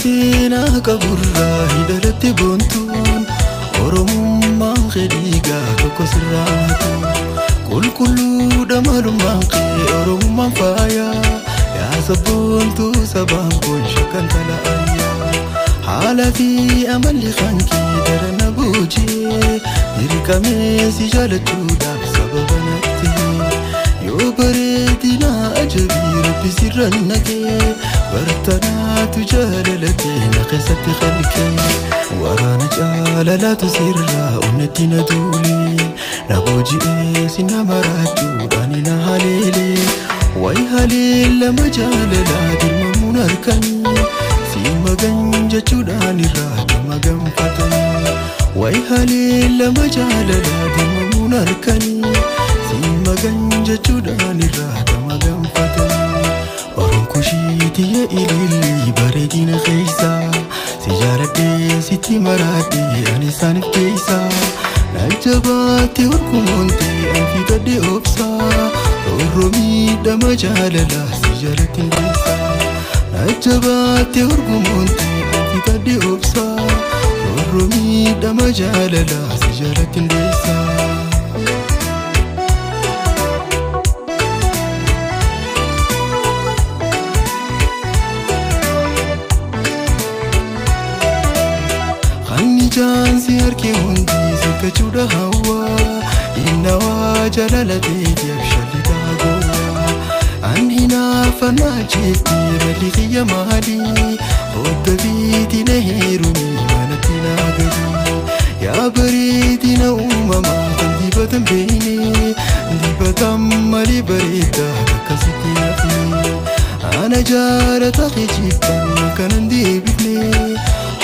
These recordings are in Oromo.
Saba seenaa qaburraa hidhalatti boontuun Oromummaan kee dhiigaa tokko sirraatu. Qulqulluudha maalummaan kee Oromummaan faayaa. Yaa sabboontuu sabaan kun shakkan tala ayyaa. Haala fi amalli kan kee darana boojee dirqamee si jaalachuudhaaf sababa natti. Yoo bareedina ajabii Rabbi sirra naqee bartanaatu jaalalate na keessatti qalqee. Waraana jaalalaatu sirraa onnatti na duule na booji'ee si na maraachuudhaan na haleele. Wayi haleellama jaalalaa dirmamuun harkanii si magan jechuudhaan irraa gama ganfatanii. Wayi haleellama jaalalaa dirmamuun harkanii si magan jechuudhaan irraa gama ganfatanii. Oroon kushiitiyya ililli bareedina keessa si jaaladhee sitti maraadhee ani isaaniif keessa. Na jabaate horkumoonte an fixadhee obsaa roorroo miidhama jaalalaa si jalatti hin deessaa. Na jabaate horkumoonte an fixadhee obsaa roorroo miidhama jaalalaa si jalatti hin deessaa. Hanni jaansi harki hundi sirkachuudha hawaa innawaa jaalala teeti abshallitaa gowwaa. An hinaafanaa jetti malli kiyya maali hodda biiti na heerumi manatti na gali. Yaa bareedina uumamaa kan dibatan beeyne dibatan malee bareeda akkasitti hafne. Ana jaalata kee jibban kanan deebifne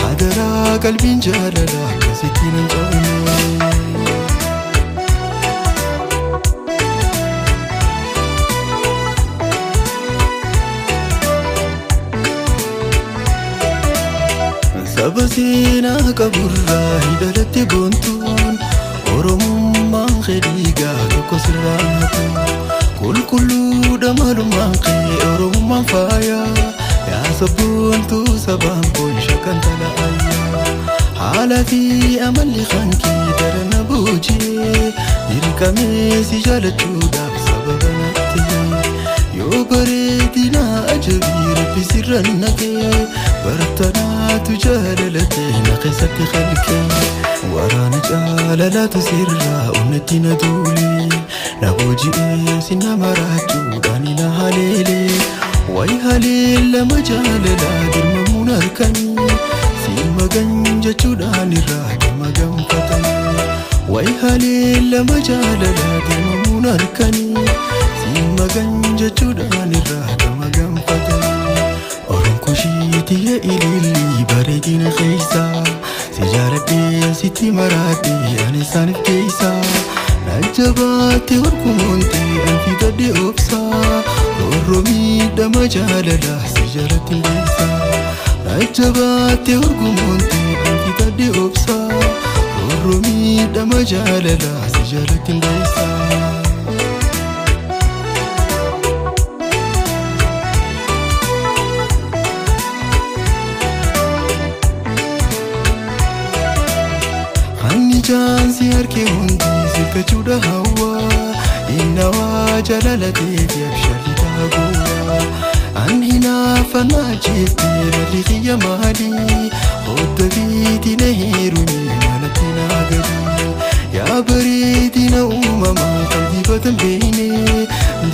hadaraa qalbiin jaalala akkasitti nan cabne. Saba seenaa qaburraa hidhalatti boontuun Oromummaan kee dhiigaa tokko sirraatu. Qulqulluudha maalummaan kee Oromummaan faayaa. Yaa sabboontuu sabaan kun shakkan tala ayyaa. Haala fi amalli kan kee darana boojee dirqamee si jaalachuudhaaf sababa natti. Yoo bareedina ajabii Rabbi sirra naqee bartanaatu jaalalate na keessatti qalqee. Waraana jaalalaatu sirraa onnatti na duule na booji'ee si na maraachuudhaan na haleele. Wayi haleellama jaalalaa dirmamuun harkanii si magan jechuudhaan irraa gama ganfatanii. Wayi haleellama jaalalaa dirmamuun harkanii si magan jechuudhaan irraa gama ganfatanii. Oroon kushiitiyya ililli bareedina keessa si jaaladhee sitti maraadhee ani isaaniif keessa. Na jabaate horkumoonte an fixadhee obsaa roorroo miidhama jaalalaa si jalatti hin deessaa. Na jabaate horkumoonte an fixadhee obsaa roorroo miidhama jaalalaa si jalatti hin deessaa. Hanni jaansi harki hundi sirkachuudha hawaa innawaa jaalala teeti abshallitaa gowwaa. An hinaafanaa jetti malli kiyya maali hodda biiti na heerumi manatti na gali. Yaa bareedina uumamaa kan dibatan beeyne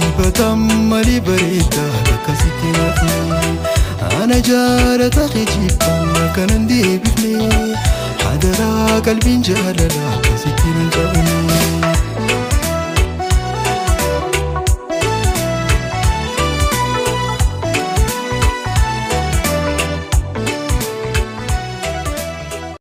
dibatan malee bareeda akkasitti nafne. Ana jaalata kee jibban kanan deebifne hadaraa qalbiin jaalala akkasitti nan cabne.